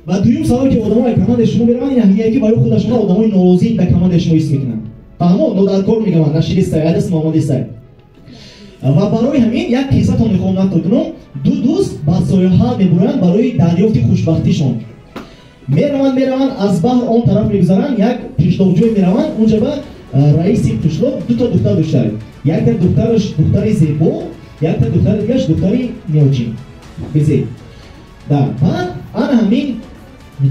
Ва дуюм сабабе ки одамо ай командаи шумо мераванд, ин ҳамияе ки барои худашона одамои норозӣ дар командаи шумо ҳис мекунанд. Фаҳмо, нодаркор мегаванд, нашидистай, айдаст моомадистай. Ва барои ҳамин як қиссатон мехоҳам нақл кунам. Ду дӯст ба сояҳат мебуранд барои дарёфти хушбахтишон. Мераванд, аз баҳр он тараф мегузаранд, як қишлоқҷой мераванд. Унҷа ба раиси қишлоқ дута духтар доштанд. Якта духтараш духтари зебо, якта духтари дигараш духтари неочин безеб. Да, баъд ана ҳамин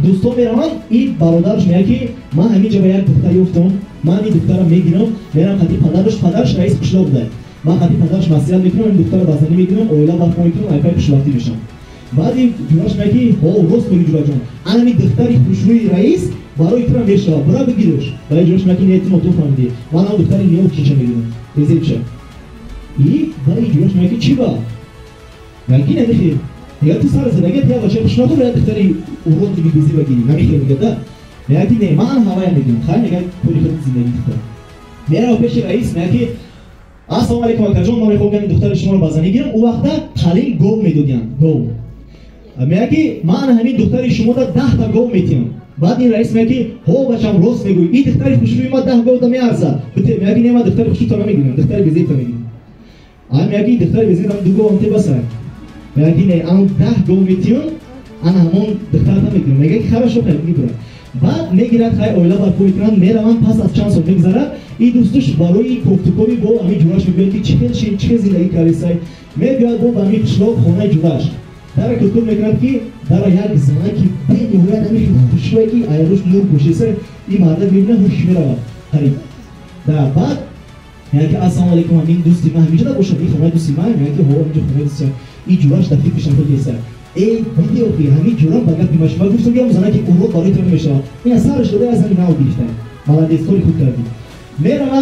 дӯстон мераванд, и бародараш мегӯяд ки ман ҳамин ҷо ба як духтар ёфтам, ман ин духтарро мегирам, мерам қати падараш, падараш раиси қишлоқ буда. Ман қати падараш маслиҳат мекунам, ин духтарро ба занӣ мегирам, оила барпо мекунам, айпай хушбахтӣ мешавам. Баъд ин ҷураш мегӯяд ки ҳо, рост мегӯӣ ҷураҷон, ана ҳамин духтари хушрӯи раис барои тура мешавад, бира бигираш. Ва ин ҷураш мегӯяд ки не, ту ноту фаҳмидӣ, ман ҳам духтари неочинша мегирам, безебша. И баъд ин ҷураш мегӯяд ки чӣ ба? Мегӯяд ки намехел. Мегӯяд ту сар задагият як бачаи хушнақул, як духтари уродливи безеба гирӣ, намехел мегӯяд да. Мегӯяд ки не, ман ҳавая мегирам. Хай мегӯяд кори худ зиндагӣ духтар. Мерава пеши раис, мегӯяд ки ассалому алайкум акаҷон, ман мехоҳам ин духтари шуморо ба занӣ гирам. Ӯ вақта қалин гов медодиянд, гов. Мегӯяд ки ман ҳамин духтари шумода 10 гов метиҳам. Баъд ин раис мегӯяд ки ҳо бачам, рост мегӯӣ, ин духтари хушрӯи ман 10 гов да меарзад. Бите, мегӯяд ки не, ман духтари хушрӯта намегирам, духтари безебта мегирам. Ай мегӯяд ки ин духтари безеб ду гов ҳам тебаса. Мегӯяд ки не, ан 10 гов метиҳам, ана ҳамон духтарта мегирам. Мегӯяд ки хорошо, хай мебурам. Баъд мегирад, хай оила барпо мекунанд, мераванд. Пас аз чанд сол мегузарад, ин дӯстуш барои кофтукови бо ҳамин ҷураш мегӯяд ки чӣ хел шид, чӣ хел зиндагӣ кардисай. Мебиёяд бо ба ҳамин қишлоқ, хонаи ҷураш. Дара кӯтоҳ мекунад ки дара як зана ки бениҳоят ҳамин хел хушрӯе ки айрӯш нур пӯшиса, ин марда мебинад, ҳуш меравад қариб. Да, баъд мегӯяд ки ассалому алайкум, ҳамин дӯсти ман ҳаминҷо набошад, ин хонаи дӯсти ман. Мегӯяд ки ҳо, ҳаминҷо хонаи дӯсти ман. Ин ҷураш дар фикраш ҳам хел эй диди охи, ҳамин ҷурам ба гапи ма шума гуфтам, ки зана ки урод барои ту намешавад. Ин сараш дода аз зани нав гирифта. Молодец, кори худ кардӣ. Мерава,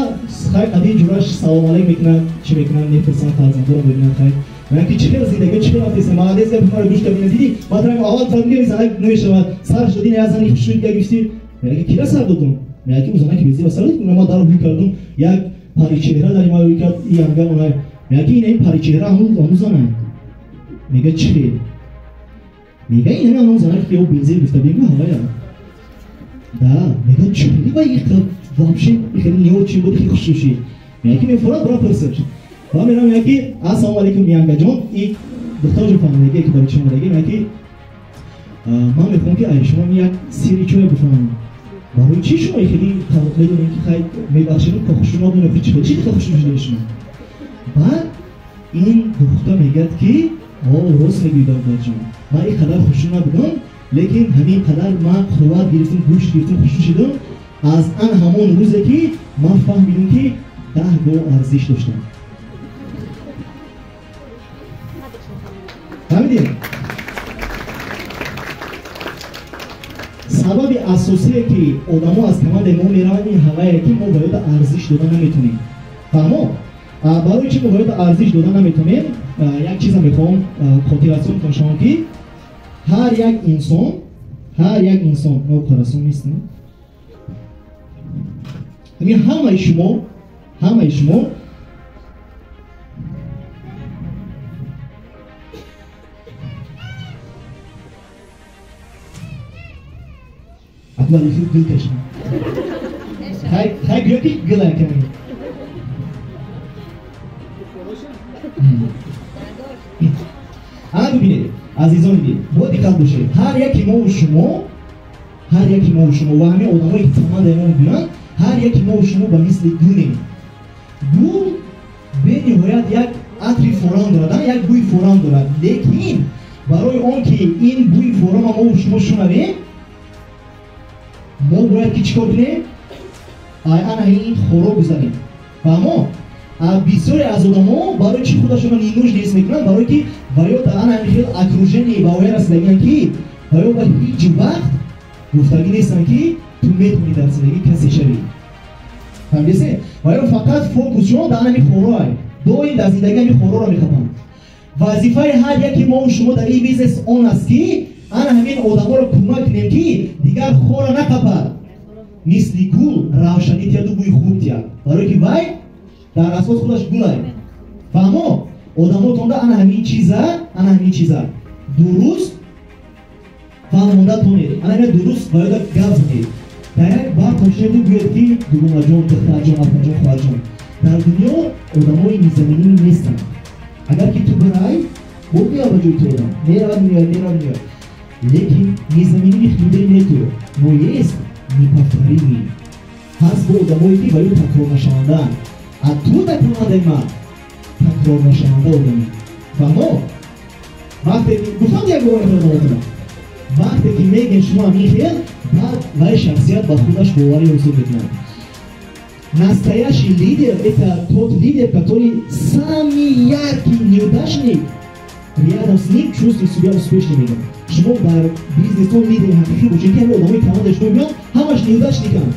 хай қади ҷураш салом алейк мекунад, чӣ мекунад, мепурсанд, фарзандоро мебинанд, хай. Мегӯяд ки чӣ хел зиндагӣ, чӣ хел рафтеса, молодец, гапи маро гӯш кардӣ, дидӣ, ман тарам аввал гуфтам ки зана намешавад, сараш додӣ, аз зани хушрӯи дига гирифтӣ. Мегӯяд ки кира сар додум? Мегӯяд ки ӯ зана ки безеба сар дод, ман даро ҳуй кардум, як паричеҳра дар ма ҳуй кард, и янга онай. Мегӯяд ки ин паричеҳра ҳамун зана. Мегӯяд чӣ хел? Мегӯяд ин ҳамин зана ки ӯ безеб гуфта бим, ҳавая. Да, мегӯяд чӣ хели ва их вообще хеле неочи буд, хеле хушрӯ шид. Мегӯяд ки мефорад, бира пурсиш. Ва меравам, мегӯяд ки ассалому алайкум янгаҷон, и духтарҷон фаҳмидагие ки барои чӣ омадагӣ. Мегӯяд ки ман мехоҳам ки ай шумо як сирри чое бифаҳмам. Барои чӣ шумо хеле медонем ки хай мебахшед, ко хушрӯ набудем, чӣ хел чӣ хушрӯ шудед шумо? Баъд ин духта мегӯяд ки о, рост мегӯӣ бародарҷон, ман ин қадар хушрӯ набудам, лекин ҳамин қадар ман қувват гирифтам, гӯшт гирифтам, хушрӯ шудам. Аз ан ҳамон рӯзе ки ман фаҳмидам ки 10 гов арзиш доштам. Фаҳмидем? Сабаби асосие ки одамо аз командаи мо мераванд ин ҳавае ки мо ба ёда арзиш дода наметонем. Фаҳмо? Барои чӣ мо ба ёда арзиш дода наметонем? Як чиза мехоҳам хотиррасон кунам шумо ки ҳар як инсон, мо қарасон нестем. Ҳамин ҳамаи шумо Акбар ифи гул кашам. Хай гӯё ки гул аками. Ана бибинед, азизони дил, бо диққат бошед. Ҳар яки мо шумо, ҳар яки мо шумо ва ҳамин одамое ки командаи мо мебинанд, ҳар яки мо шумо ба мисли гулем. Гул бениҳоят як атри форам дорад, як бӯи форам дорад. Лекин барои он ки ин бӯи форама мо шумо шунавем, мо бояд ки чӣ кор кунем? Ана ин хоро гузарем. Фаҳмо? Бисёре аз одамо барои чӣ худашонро ненужный ҳис мекунанд? Барое ки ва ё дар ана ҳамин хел окружение ба оя расидагианд ки ва ё ба ҳеҷ вақт гуфтагӣ нестанд ки ту метавонӣ дар зиндагӣ касе шавӣ. Фаҳмидед? Ва ё фақат фокусшон дар ҳамин хороай. Доим дар зиндагӣ ҳамин хороро мехапанд. Вазифаи ҳар яки мо шумо дар ин бизнес он аст ки ана ҳамин одаморо кӯмак кунем ки дигар хора нақапад. Мисли гул равшанӣ тияду бӯи хуб тияд. Барое ки вай дар асос худаш гулай. Фаҳмо? Одамотонда ана ҳамин чиза, ана ҳамин чиза дуруст Фаҳмонда тонед. Ана ина дуруст ба ёда гап занед. Дар як бар тошеду гӯяд ки дугонаҷон, духтарҷон, апаҷон, хоҳарҷон, дар дунё одамои незаменимӣ нестанд. Агар ки ту бирай, бо меяд ба ҷои ту одам. Меравад, меояд, меравад, меояд. Лекин незаменимых людей нету, но есть неповторимый. Ҳаст бо одамое ки ба ё такрорнашавандаанд. А ту дар командаи ман такрорнашаванда одамӣ. Фаҳмо? Вақте ки гуфтам як бор одамотона, вақте ки мегӯем шумо ҳамин хел, баъд вай шахсият ба худаш боварӣ ҳосил мекунад. Настоящий лидер – это тот лидер, который самый яркий неудачник, рядом с ним чувствует себя успешным. Шумо дар бизнесон лидери ҳақиқӣ бошед, ки ҳамин одамои командаи шумо меоянд, ҳамаш неудачниканд.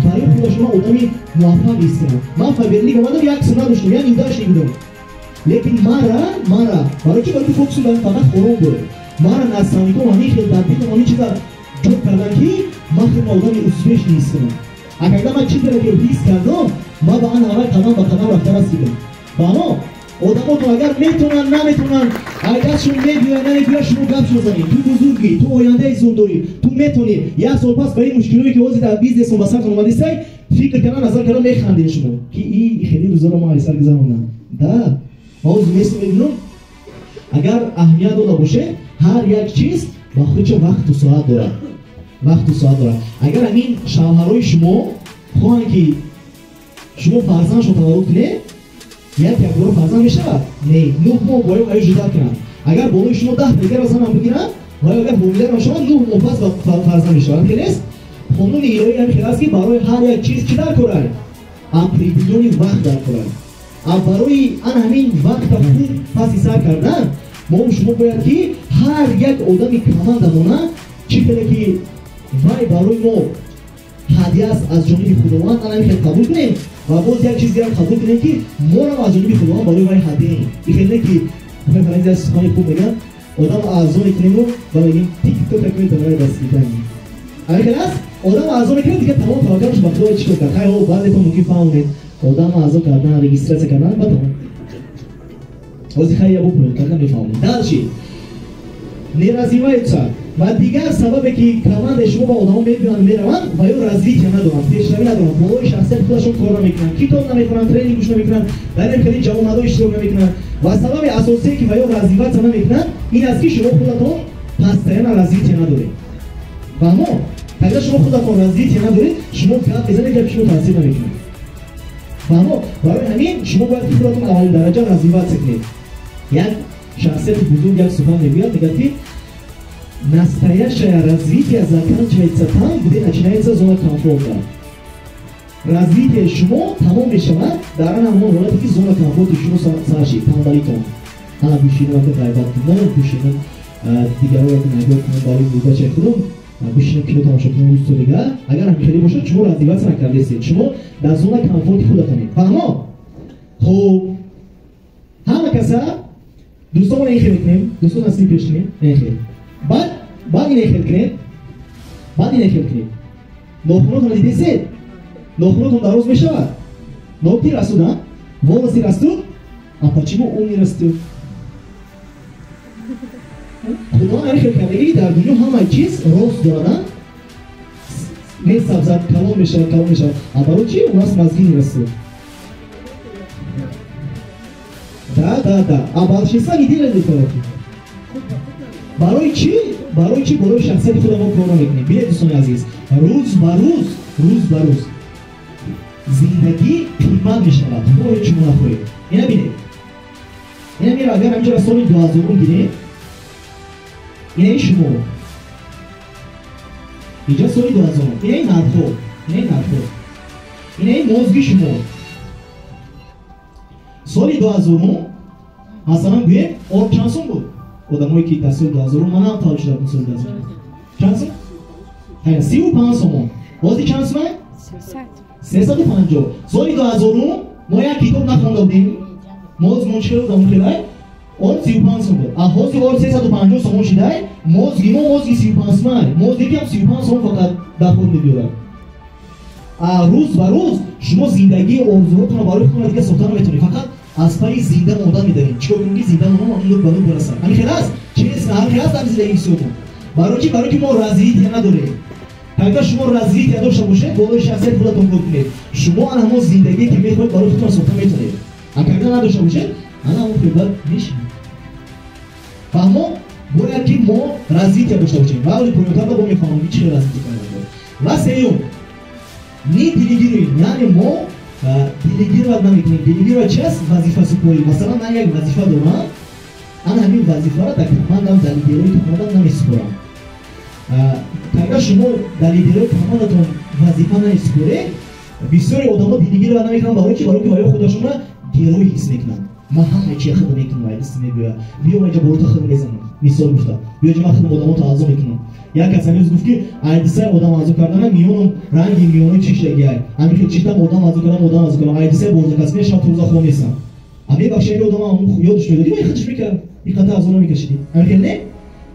Ва ин худо шумо одами муваффақ ҳис кунад. Ман Фаберлик омадам, як сум надоштам, як неудачник будам. Лекин мара, барои чи? Барои ки фокусум дар фақат хорон буд. Мара наставником ҳамин хел дар дилам ҳамин чиза ҷо кардан, ки ман худро одами успешный ҳис кунам. А когда ман чизеро ки ҳис кардам, ман ба ан ҳавай қадам ба қадам рафта расидам. Фаҳмо? Одамотон агар метавонанд, наметавонанд, агар шумо мебиёяд, намебиёяд, шумо гапшо занед. Ту бузургӣ, ту ояндаи зун дорӣ, ту метавонӣ. Як сол пас ба ин мушкилое ки ҳозир дар бизнесон ба сартон омадистай, фикр кардан, назар кардан, механдед шумо, ки и хеле рӯзаро ман айсар гузарондам. Да, ман ҳозир место мебинам, агар аҳамият дода бошед, ҳар як чиз ба худча вақту соат дорад. Вақту соат дорад. Агар ҳамин шавҳарои шумо хоҳанд, ки шумо фарзандшон таваллуд кунед, як якбора фарзанд мешавад? Не, 9 моҳ бояд аю ждать кунанд. Агар болои шумо 10 дигарро занам бигиранд, ва агар ҳомиларо шаванд, 9 моҳ пас фарзанд мешавад. Хел нест? Қонуни илоҳӣ ҳамин хел аст, ки барои ҳар як чиз чӣ дар корай? Определённый вақт дар корай. А барои ан ҳамин вақта хуб паси сар кардан, мо шумо бояд ки ҳар як одами командамона, чӣ хеле ки вай барои мо ҳадя аст аз ҷониби Худованд, ана ҳамин хел қабул кунем ва боз як чиз дигар қабул кунем, ки морам аз ҷониби Худованд барои вай ҳадяем. Ин хел не ки фаранзи сухани хуб мегӯянд, одам аъзо мекунему ва мегӯем: «Ты кто такой, давай, до свидания». Ҳамин хел аст? Одам аъзо мекунад, дигар тамом, таваккалш ба Худо. Чӣ кор кард? Хай, баъзетон мумкин фаҳмонед, одам аъзо кардан, регистрация кардан ба тамом. Ҳозир хай я бупунед, карда мефаҳмонед. Дальше не развиваются. Ва дигар сабабе ки командаи шумо ба одамо мебиёянд, мераванд, ва ё развитие надоранд, пешравӣ надоранд, болои шахсияти худашон кор намекунанд, китоб намехонанд, тренинг гӯш намекунанд, дар ин хеле ҷавонмардо иштирок намекунанд. Ва сабаби асосие ки ва ё развиваться намекунанд, ин аст, ки шумо худатон постоянно развитие надоред. Фаҳмо? Когда шумо худатон развитие надоред, шумо гап мезанед, гапи шумо таъсир намекунад. Фаҳмо? Барои ҳамин шумо бояд ки худатон аввалин дараҷа развиваться кунед. Як шахсияти бузург як сухан мегӯяд, мегӯяд, ки настоящее развитие заканчивается там, где начинается зона комфорта. Развитие шумо тамом мешавад дар ан ҳамон ҳолате, ки зона комфорти шумо сар шид, тамбалитон. Ана бишинам, ғайбат кунам, бишинам, дигарро нигоҳ кунам, барои мурдачаи худам бишинам, кино тамошо кунам рӯзто дигар. Агар ҳамин хеле бошад, шумо развиваться накардастед, шумо дар зона комфорти худатонед. Фаҳмо? Хуб, ҳама каса дӯстонмон ин хел мекунем, дӯстон асли пеш кунем, ин хел, баъд ин хел кунед, баъд ин хел кунед. Нохунотонро дидесед? Нохунотон дароз мешавад, ногти растут, а волосы растут. А почему ум не растет? Худо ҳамин хел кардагӣ, дар дунё ҳамаи чиз рост дорад, месабзад, калон мешавад, калон мешавад. А барои чи у нас мозги не растут? Да, а большинство не делают этого. Барои чӣ? Барои чӣ болои шахсияти худа мо кор намекунем? Бинед, дӯстони азиз, рӯз ба рӯз, рӯз ба рӯз зиндагӣ қимат мешавад, хоҳед шумо, нахоҳед. Ина бинед, ина мера, агар ҳаминҷоро соли 2000-ум гирем, инаи шумо инҷа соли 2000-ум, инаи нархҳо, инаи нархҳо, инаи мозги шумо. Соли 2000-ум, масалан, гӯем, орд чанд сум буд? Одамое ки дар соли 2000-ум, манам таваллуд шуда будам соли 2000, чанд сум? 35 сомон. Ҳозир чанд сумай? 350. Соли 2000-ум мо як китоб нахонда будем, мозгмон чӣ буд? Амон хелай орд 35 сом буд, а ҳозир орд 350 сомон шидай. Мозги мо мозги 35 сумай, мозге ки ҳам 35 сомон фақат доход мебиёрад. А рӯз ба рӯз шумо зиндагии орзуҳотонро барои худтон дига сохта наметавонед, фақат аз пайи зинда мондан медавем. Чикор кунем, ки зинда монам, нур ба нур барасам? Ҳамин хел аст, честно, ҳамин хел аст дар зиндагии бисёртон. Барои чи? Барои ки мо развитие надорем. Когда шумо развитие дошта бошед, болои шахсияти худатон кор кунед, шумо ана ҳамон зиндагие, ки мехоҳед, барои худатон сохта метавонед. А когда надошта бошед, ана ҳамон хелбат мешинед. Фаҳмо? Бояд ки мо развитие дошта бошем. Ва оли поёнтар бо мефаҳмам, ки чӣ хел развитие кардан. Ва сеюм, не делегируем, яъне мо делегировать намекунем. Делегировать чи аст? Вазифасупорӣ. Масалан, ман як вазифа дорам, ана ҳамин вазифаро дар командам, дар лидерои командам намесупорам. Когда шумо дар лидерои командатон вазифа намесупоред, бисёри одамо делегировать намекунанд. Барои чи? Барои ки ваё худашонро герой ҳис мекунанд. Ман ҳама чия худо мекунам, айдист мегӯя, биё, ман инҷа болота худо мезанам, мисол гуфта, биё ҷа, ман худам одамо тааззум мекунам. Як кас ҳамин рӯз гуфт, ки айдисай одам азо кардана миёнам ранги миёно чиштагиай, ҳамин хел чиштам, одам азо кардам, одам азо кардам, айдисай борзакасме шаб рӯза хоб нестам. А мебахши, ами одам ёдаш медодӣ, вай худаш мекард, иқата азо намекашидӣ. Ҳамин хел не?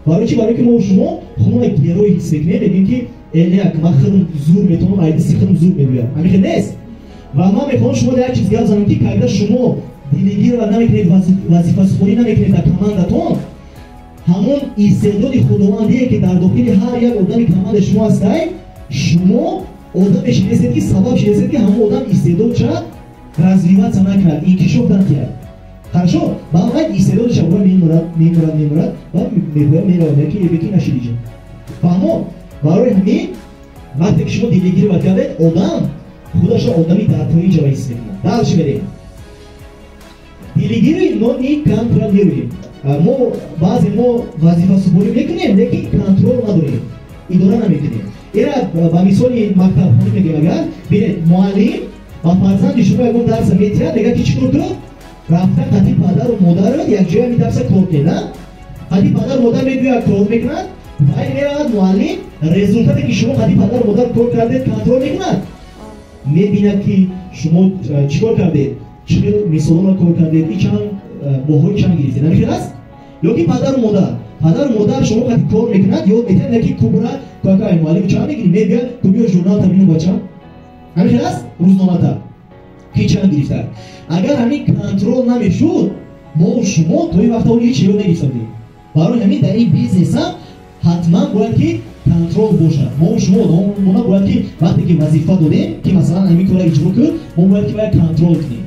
Барои чи? Барои ки мо шумо худмона герой ҳис мекунем, мегӯем, ки э, ман худам зур метавонам, айдиси худам зур мегӯям. Ҳамин хел нест? Ва ман мехоҳам шумо як чиз гап занам, ки когда шумо делегировать намекунед, вазифасупорӣ намекунед дар командатон, ҳамон истеъдоди худовандие, ки дар дохили ҳар як одами командаи шумо ҳастай, шумо одаме шинесед, ки сабаб шинесед, ки ҳамон одам истеъдодша развиваться накунад, инкишоф натиҳад. Хорошо, баъд истеъдодша ба мемурад, мемурад, мемурад ва мегӯяд, меравад, ки эбеки нашидиҷа. Фаҳмо? Барои ҳамин, вақте ки шумо делегировать кардед, одам худашро одами даркорӣ ҷава ҳис мекунад. Дальше мерем. Делегируем, но не контролируем. Мо баъзе мо вазифасупорӣ мекунем, лекин контрол надорем, идора намекунем. Ира ба мисоли мактабхонӣ мегӯем. Агар бинед, муаллим ба фарзанди шумо ягон дарса метиҳад, мегӯяд, ки чӣ кор кунад? Рафта қати падару модарат якҷоя ҳамин дарса кор кунед. Қати падару модар мегӯяд, кор мекунад. Вай меравад, муаллим результате, ки шумо қати падару модар кор кардед, контрол мекунад, мебинад, ки шумо чӣ кор кардед, чӣ хел мисолонро кор кардед и чанд моҳҳои чанд гирифтед. Ҳамин хел аст? Ё ки падару модар шумо қати кор мекунад, ёд метиҳад, ки кубра какай муаллим чанд мегирӣ, мегӯяд, ту биё журналта бину, бачам. Ҳамин хел аст? Рӯзномата ки чанд гирифта. Агар ҳамин контрол намешуд, мо шумо то ин вақта ҳеҷ ёд нагирифта будем. Барои ҳамин дар ин бизнесам ҳатман бояд ки контрол бошад. Мо шумо одамона бояд ки вақте ки вазифа додем, ки масалан ҳамин кора иҷро кун, мо бояд ки бояд контрол кунем.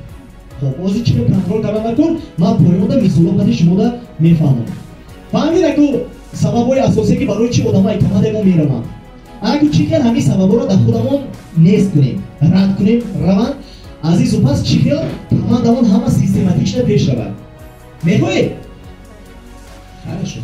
Хоб, ози чӣ контрол кардан накун, ман поёнда мисоло қати шумода мефаҳмам. Фаҳмид аку сабабҳои асосие, ки барои чӣ одамои командаи мо мераванд? Аку чӣ хел ҳамин сабабҳоро дар худамон нест кунем, рад кунем, раванд азизу пас, чӣ хел командамон ҳама систематично пеш равад? Мехоҳед? Хорошо.